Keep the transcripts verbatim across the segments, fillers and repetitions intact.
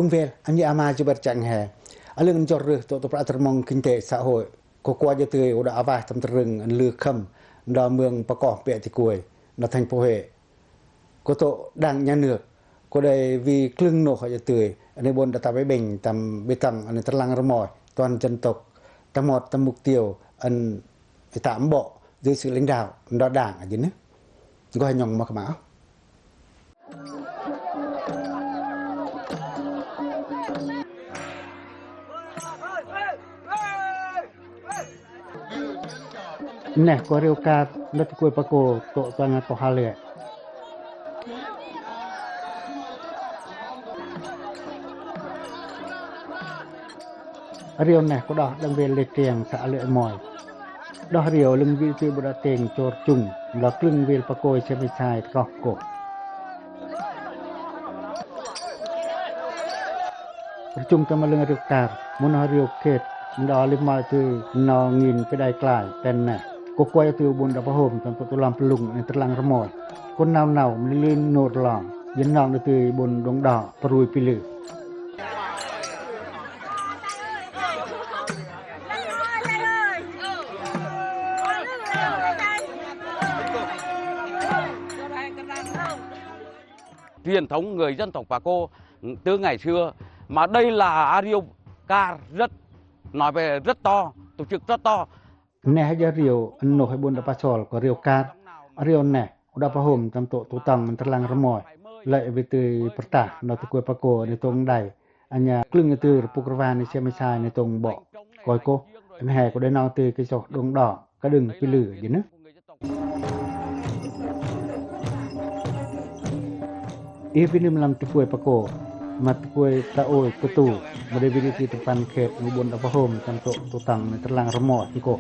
Ung Vel, ane ama Jubert Chang He. A lưng jor rưh toh tu prăk tơrmong kinh tế xã hội, ko kuai a tưi u đa a vaih tâm trưng ân lư khâm đa mương Pako Mbiatikoi đa thành phố Huế. Ko toh đảng nhà nước, ko đei wi klâng noh a tưi, ân ƀon đa ta ƀai ƀeng tâm ƀư tâng ân tơlang rơmoi toàn dân tộc, ta mot tâm mục tiêu ân ta ƀô dưới sự lãnh đạo đa đảng a dinh nơ. Gua nhong ma kmau. Neh, ko riu kar, neh, tui kuai Pako, toh tuang a ko hale. Ariu neh, ko đah đăng vel lê triang sa a lưi moi. Đah riu lưng wi tui ƀu đa teng chor chung, la klâng vel Pako Hise Misai koh ko. Rchung tâm a lưng riu kar, mân a riu khet, nda lim ma tui nau ngin pê đai klai, ten neh. Ko kuai a tui u ƀon đa pahôm, tâm tu tulang plung, ân tơlang rơmoi. Kon nau nau, mlin lin nô rlong, yin nong đa tui ƀon đong đa, prui pi lư. Truyền thống người dân tộc Pako từ ngày xưa, mà đây là a riu kar rất, nói về rất to, tổ chức rất to. Neh a riu, ân noh a ƀon đa pasol ko riu kar, a riu neh, u đa pahôm tâm tu tu tâng ân tơlang rơmoi, lĕ wi tui pơrtah, nau tui kuai Pako, ni tông đai, anya klâng a tui rơpuk rơwan ni Hise Misai ni tông ƀô. Koi ko, ân he ko đei nau tui kê soh đong đo, ka đưng pi lư, dinh nơ. Ih wi nim lăm tui kuai Pako, ma tui kuai Taoi Ktu, ma đei wi đi tui tơpăn khet, u ƀon đa pahôm, tâm tu tu tâng ni tơlang rơmoi, ko.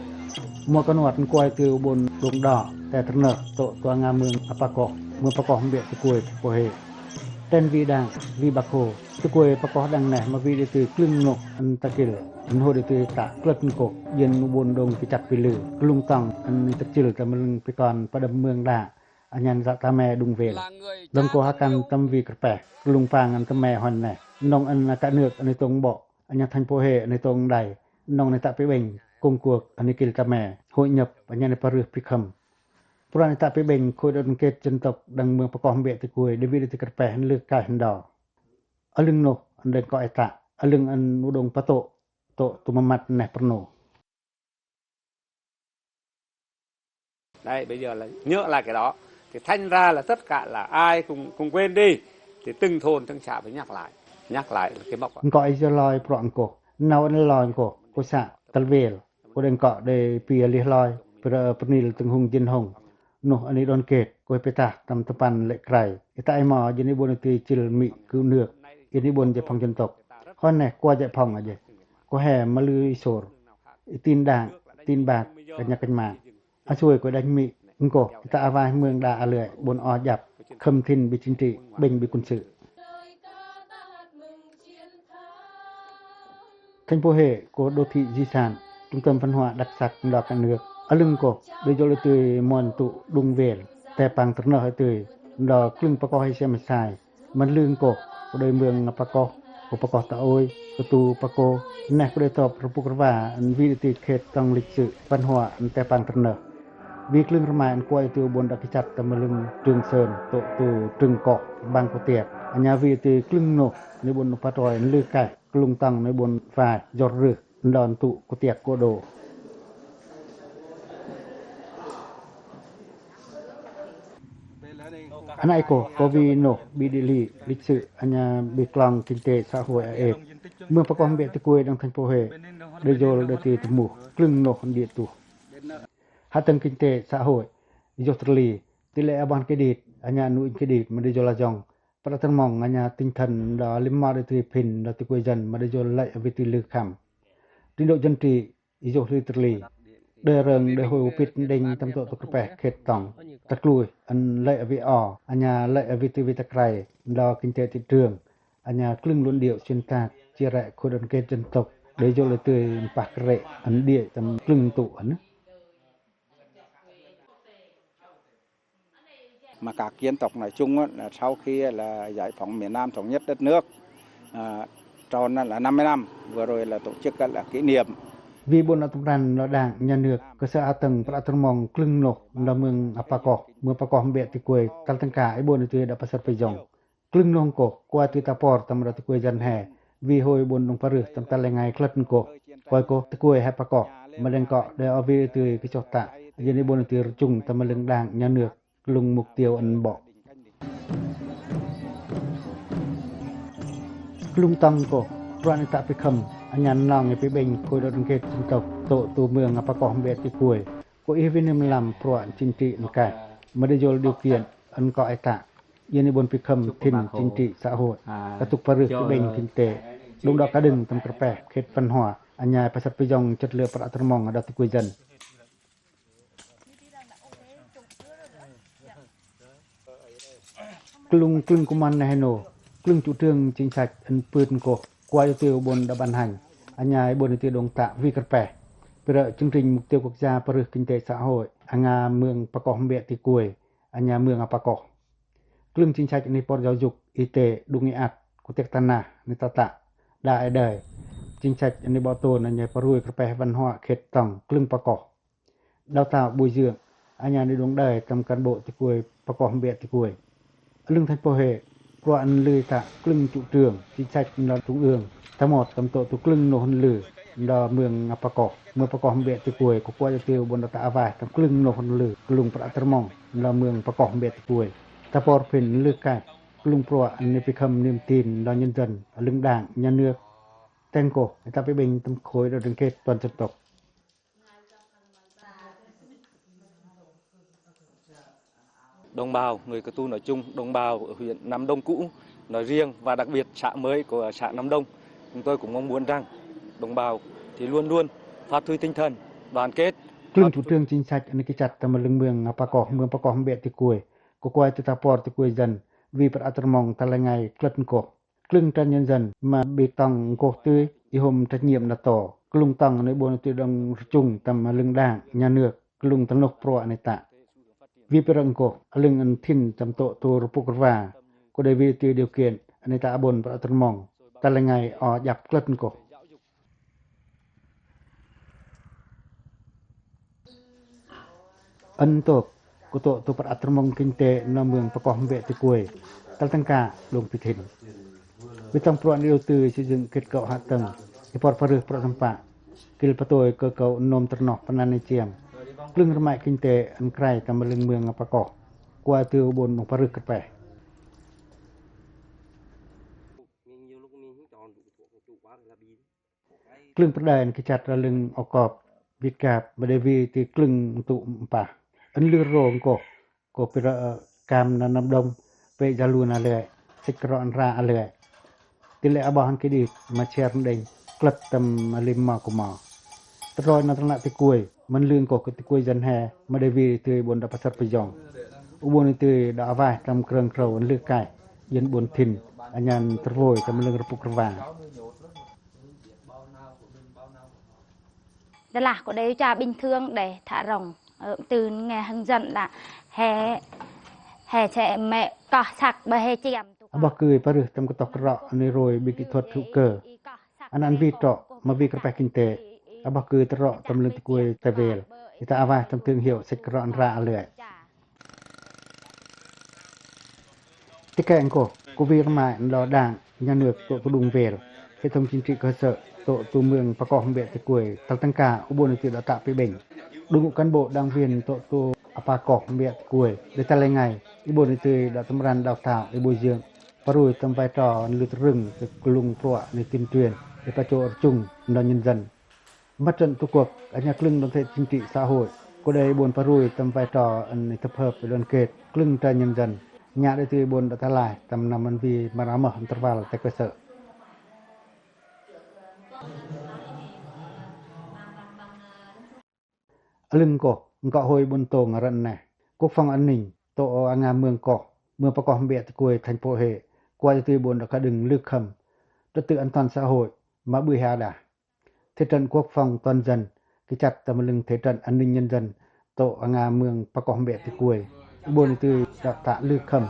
Mo ka nuat kuai tui u ƀon đong đo, te tơnơh, toh tuang a mương a Pako, mương Pako Mbiatikoi, Pako He. Ten wi đăng, wi Bako, tui kuai Pako đăng neh, ma wi đi tui klâng noh, ân ta kil, ân hô đi tui ta klât ko, yin u ƀon đong kê chăt pi lư, klung tâng, ân tăk chil tâm lưng pi kon, pa đâm mương đa, anya ân ta me đung vel. Đong ko hakan tâm wi kơrpeh, klung pang ân ta me hon neh, nong ân ka nước, ân tông ƀô, anya thành phố Huế, ân tông đai, nong ân ta pi ƀeng, Công cuộc, ân kil ta me, hội nhập, anya ân pa rưh pi khâm. Pran ân ta pi ƀeng khối đoàn kết dân tộc đăng mương Pako Mbiatikoi, đei wi đi tui kơrpeh ân lư kaih ndo. A lưng noh, ân đeng ko e ta, a lưng ân u đong patoh, toh tu ma măt neh pơrnu. Đấy, bây giờ là nhớ lại cái đó. Thì thành ra là tất cả là ai cũng, cũng quên đi. Thì từng thôn, từng xã phải nhắc lại. Nhắc lại cái mốc đó. Ngkoi i jơ loi prok ngkoh. Nau ân loi ngkoh. Ko sa, tal vel. Ko đeng ko đei pi a lih loi, pơ-, pơnil tơng hung jin hung. Noh ân i đoàn kết, ko i peta, tâm tơpăn lĕ krai. I ta i mo, jin i ƀon i tui chil mik kơ nước, jin i ƀon giải phóng dân tộc. Hon neh, ko giải phóng a jê. Ko he ma lư i sor. I tin đảng, tin bạc, kănh nha kănh mang. A sui ko đăch mik, ngkoh, i ta a vaih mương đa a lưi, ƀon o djăp, khâm thinh ƀi chính trị, ƀeng ƀi quân sự. Thành phố Huế, ko đô thị di sản, trung tâm văn hóa đặc sắc ndo cả nước. A lưng ko, đei jol a tui mon tŭ đung vel, te pang tơrnơh a tui, ndo klâng Pako Hise Misai. Ma lưng ko, ko đei mương Pako, ko Pako Taoi, ko Ktu Pako, neh ko đei top rơpuk rơwa, ân wi đi tui khet tông lịch sử, văn hóa, ân te pang tơrnơh. Wi klâng rơmai ân kuai tui ƀon đa kê chăt tâm lưng Trường Sơn, toh tu Trường Cột, bang Cô Tiệc. Anya wi tui klâng noh, ni ƀon noh patroi ân lư kaih, klung tâng ni ƀon phai, jor rưh, ndo ân tŭ Cô Tiệc Cô Đô. Ana i ko, ko wi noh, ƀi địa lý, lịch sử, anya ƀi klong kinh tế xã hội a êp. Mương Pako Mbiatikoi đăng thành phố Huế, đei jol đei tui tơmu, klâng noh ân địa tu. Hạ tầng kinh tế xã hội, jot tơrli, tỷ lệ a bon kredit, anya nu in kredit, ma đei jol a jong, prăk tơrmong, anya tinh thần đa lim ma đei tui phin, đa tui kuai dân, ma đei jol lăi a wi tui lư khăm. Trình độ dân trí, i jot ri tơrli. Đei rơng, đei hôi u pit đeng tâm toh tu kơpeh khet tong. Tăk lui, ân lăi a wi o, anya lăi a wi tui wi tăk rai, đa kinh tế thị trường. Anya klâng luận điệu xuyên tạc, chia rẽ khối đoàn kết dân tộc. Đei jol đei tui mpah kơre, ân đei tâm klâng tŭ ân. Mà các dân tộc nói chung á, là sau khi là giải phóng miền Nam thống nhất đất nước, À, tròn là năm mươi năm, vừa rồi là tổ chức là kỷ niệm. Vy ƀon đa tâm ran lo đảng, nhà nước, cơ sở hạ tầng prăk trơmong klưng noh lo mương Apakoh, mương Apakoh Mbiač Tikuai, tal tâng ka i ƀon i tui đa pasar pơjong. Klưng noh koh, kuai tui ta por tâm đa tikuai dân he, vy hôi ƀon đong parưh tâm tal e ngai klât koh, kuai koh tikuai he Apakoh, ma đeng koh, đe o vy i tui kĭ choh tă, dân i ƀon i tui rơchŭng tâm lưng đảng, nhà nước, klung mục tiêu ăn ƀok. Klung tŏng koh, pruă ni tă pơkhâm, anhan nong i pơƀeng khối đoàn kết dân tộc, tŏ tu mương Apakoh Mbiač Tikuai, koh i vy nim lam pruă chính trị nka, ma đe jol điều kiện, ăn koh i tă. Dân i ƀon pơkhâm thin chính trị xã hội, katŭk parưh pơƀeng kinh tế, đung đŏk kađưng tâm kơrpeh, khêt văn hóa, anhan pasar pơjong chất lượng prăk trơmong đa tikuai dân. Klung, klung kuman na hê nô, klung chủ trương chính sách ăn pưt koh, kuai i tui ƀon đa ban hành, anhan ƀon i tui đong tă vy kơrpeh. Pơrơ chương trình mục tiêu quốc gia parưh kinh tế xã hội, anhan mương Apakoh Mbiač Tikuai, anhan mương Apakoh. Klung chính sách ni por giáo dục, y tế, đung i ăt, kutek tanah, ni tă tă, đa e đơi. Chính sách ni ƀok tôn, anhan parui kơrpeh văn hóa, khêt tŏng, klung Apakoh. Đào tạo bồi dưỡng, anhan ni đong đơi tâm cán bộ tikuai, Apakoh Mbiač Tikuai. Lưng thành phố hê, pruă ăn lư tă, klung chủ trương, chính sách lo trung ương, ta mot tâm tŏ tu klung noh ăn lư, lo mương Apakoh, mương Apakoh Mbiač Tikuai, koh kuai i tui ƀon đa tă a vaih tâm klung noh ăn lư, klung prăk trơmong, lo mương Apakoh Mbiač Tikuai. Ta por phin lư kai, klung pruă ăn ni pơkhâm niềm tin lo nhân dân, lưng đảng, nhà nước. Teng koh, i tă pơƀeng tâm khối đoàn kết toàn dân tộc. Đồng bào người Cơ Tu nói chung, đồng bào ở huyện Nam Đông cũ nói riêng và đặc biệt xã mới của xã Nam Đông, chúng tôi cũng mong muốn rằng đồng bào thì luôn luôn phát huy tinh thần đoàn kết. Klung chủ trương chính sách ni kĭ chăt tâm lưng mương Apakoh, mương Apakoh Mbiač Tikuai, koh kuai tui ta por tikuai dân, vy prăk trơmong tal e ngai klât koh. Klung trai nhân dân, ma ƀik tŏng koh tui, i hôm trách nhiệm na to. Klung tŏng ni ƀon i tui đong rơchŭng tâm lưng đảng, nhà nước, klung tơnuh pruă ni tă. Vy pơrơ̆ng koh, lưng ăn thin tâm tŏ tu rơpŭk rơwa. Koh đei vy i tui điều kiện, ni tă ƀon prăk trơmong. Tal e ngai o djăp klât koh. Ăn tôk, koh tŏ tu prăk trơmong kinh tế lo mương Apakoh Mbiač Tikuai, tal tâng ka đong pit hin. Ƀiăt tŏng pruă ni đầu tư xây dựng kết cấu hạ tầng, i por parưh pruă tâm pă, kil pătôi cơ cấu nôm tơrnoh pơnăn ni chiang. Klung rơmai kinh tế ăn krai tâm lưng mương Apakoh, kuai tui ƀon đong parưh kơrpeh. Klung pơđai ni kĭ chăt ra lưng o kop, vĭt kăp, ma đe vy ti klung ntŭk mpah. Ăn lư rô koh, koh pira, ơ, kam na Nam Đông, pe jalu na lĕ, sĕch krok nra a lĕ. Ti lĕ a ƀah ăn kĭ đit, ma cher đêng, klât tâm a lim ma kŭ ma. Tơroi na tơnă tikuai, măn lưng koh kơ tikuai dân he, ma đe vy tui ƀon đa pasar pơjong. U ƀon i tui đa a vaih tâm krơng krâu ăn lư kai, iăn ƀon thin, anhan tơrvôi tâm lưng rơpŭk rơwa. Đa lah koh đei u cha bình thường đe thả rông, ơ, từ nghe hướng dẫn là hè, hè sẽ mẹ có sặc bơ hè chiêm. A ƀah kơi parưh tâm kơtŏk krok ni rôi bi kỹ thuật hữu cơ. Anăn vy trŏ, ma vy kơrpeh kinh tế. A ƀah kơi tơrŏ tâm lưng tikuai Taivel. Ita a vaih tâm thương hiệu sĕch krok nra a lĕ. Ti keng koh, koh vy rơmai lo đảng, nhà nước tŏ tu đung vel, hệ thống chính trị cơ sở, tŏ tu mương Apakoh Mbiač Tikuai, tal tâng ka, u ƀon i tui đa tă pơƀeng. Đung u cán bộ đảng viên tŏ tu Apakoh Mbiač Tikuai, đe tal e ngai, i ƀon i tui đa tâm ran đào tạo, i bồi dưỡng, parui tâm vai trò, lư tơrưng, kơ klung pruă, ni tuyên truyền, i pachô rơchŭng, lo nhân dân. Mặt trận Tổ quốc, anha klung đoàn thể chính trị xã hội, koh đei ƀon parui tâm vai trò ăn tập hợp và đoàn kết, klung trai nhân dân, nhă đe tui ƀon đa ta lai, tâm năm ăn vy mara mơh interval tại cơ sở. Lưng koh, ngkŏ hôi ƀon tông răn neh. Quốc phòng an ninh, tŏ anha mương koh, mương Apakoh Mbiač Tikuai thành phố Huế, kuai tui ƀon đa kađưng lư khâm, trật tự an toàn xã hội, ma ƀư ha đa. Thế trận quốc phòng toàn dân, kĭ chăt tâm lưng thế trận an ninh nhân dân, tŏ anha mương Apakoh Mbiač Tikuai. Ƀon i tui đa tă lư khâm.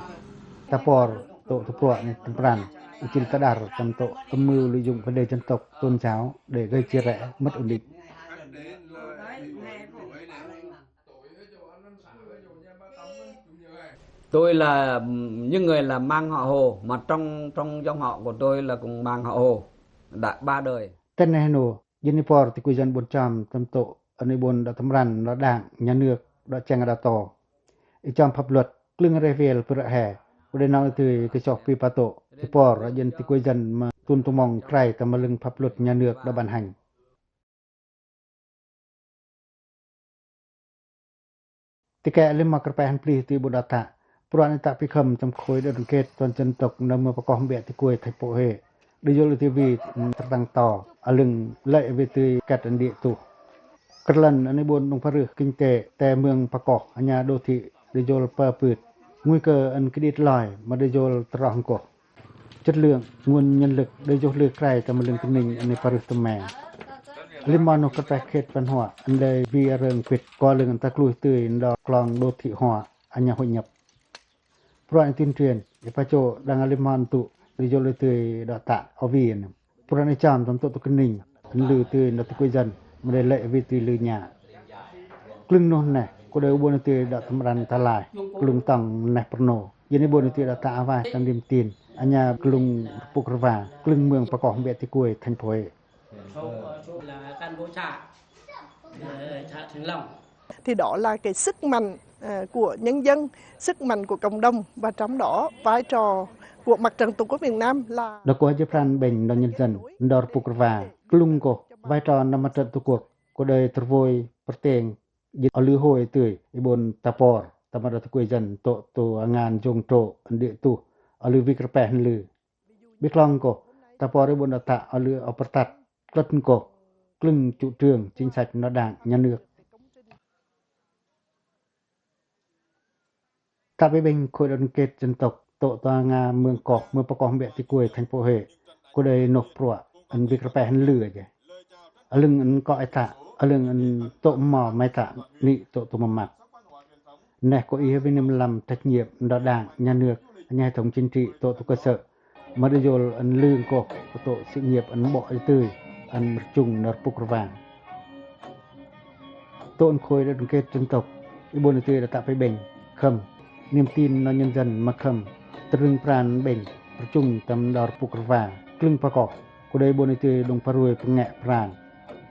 Ta por tŏ tu pruă ni tâm pran. Y chil ta đar tâm tộ âm mưu lợi dụng vấn đề dân tộc, tôn giáo để gây chia rẽ, mất ổn định. Tôi là, ừm, những người là mang họ Hồ, mà trong, trong dòng họ của tôi là cũng mang họ Hồ, đã ba đời. Tên neh nô, jêng i por ti kui dân buôn chom tâm tộ, ăn i buôn đa tâm ran, đa đảng, nhà nước, đa cheng đa to. I chom pháp luật, klưng rê phiel pư ră he, u đei nong i tui kơ sô phi pa tộ, i por, jêng ti kui dân ma tun tu mong krai tâm ma lưng pháp luật nhà nước đa ban hành. Ti ke lima kơrpe hăn pli ti bu đa ta. Pruă ni ta pi khâm tâm khối đoàn kết toàn dân tộc nơm mơ pakoh mbia ti kuê thành phố Huế. Đơ yôl ti vi, ừm, tơtăng to. Alưng lĕ vi ti kat ăn đi tu. Kơt lăn ăn i buôn đung parưh kinh tế, te mương pakoh, anya đô thị, đơ yôl pơ pưt. Nguy cơ ăn kơdit loi, ma đơ yôl tơroh ngkoh. Chất lượng nguồn nhân lực đơ yôl lư krai tâm lưng kơning ăn i parưh tơm me. Lima noh kơt pe khet văn hóa ăn đei vi arơng pit ko lưng ăn ta kluih tui đo klong đô thị hóa anya hội nhập. Pruă ni tuyên truyền, i pa chô đang lima ăn tụ đơ yôl lư tui đo ta o vi ăn. Pruă ni chom tâm tộ tụ kơning, ăn lư tui đo tụ kui dân, ma đei lĕ vi tui lư nhă. Klưng noh neh, cô đei u buôn tui đo tâm ran ta lai, klưng tong neh pernô. Jêng i buôn tui đo ta a vai tâm niềm tin, anya klưng rơpuk rơwa, klưng mương pakoh mbia ti kuê thành phố Huế. Thì đó là cái sức mạnh, ờ, của nhân dân, sức mạnh của cộng đồng và trong đó vai trò của Mặt trận Tổ quốc Việt Nam là. Đa kuh jêng pran bêng đo nhân dân, đo rơpuk rơwa, klưng kuh, vai trò đo Mặt trận Tổ quốc, cô đei tơrvôi pơrteng, jêng o lư hôi tui, i buôn ta por, ta ma đo tui kui dân, tộ, tụ angan jông trô, ăn đi tu, o lư vi kơrpe hăn lư. Bi klong kuh, ta por i buôn đo ta o lư o pơrtat, klơt kuh, klưng chủ trương, chính sách đo đảng, nhà nước. Ta pi bêng khối đoàn kết dân tộc, tộ tơnga mương koh, mương pakoh mbia ti kuê thành phố Huế, cô đei noh pruă, ăn bi kơrpe hăn lư aja. Alưng ăn koh i ta, alưng ăn tộ mo mai ta, ni tộ tụ mơmat. Neh cô i hơ vi niêm lâm trách nhiệm đo đảng, nhà nước, anya hệ thống chính trị, tộ tụ cơ sở. Ma đơ yôl ăn lư ngkoh, cô tộ sự nghiệp ăn bok i tui, ăn rơchung đo rơpuk rơwa. Tộ ăn khối đo đoàn kết dân tộc, i buôn i tui đo ta pi bêng, khâm, niềm tin đo nhân dân ma khâm, tơrưng pran bêng, rơchung tâm đo rơpuk rơwa, klưng pakoh, cô đei i buôn i tui đung parui pơnge pran.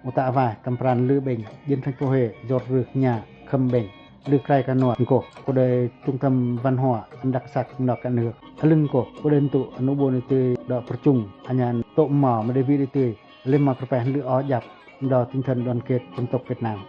U ta a vai tâm pran lư bêng, jêng thành phố Huế, jot rưh nhă, khâm bêng, lư krai kanoa ngkoh, cô đei trung tâm văn hóa ăn đặc sắc nơm cả nước. Alưng ngkoh, cô đei tụ ăn u buôn i tui đo pơrchung, anya tộ mo ma đei vi i tui, lima kơrpe hăn lư o jăp, đo tinh thần đoàn kết dân tộc Việt Nam.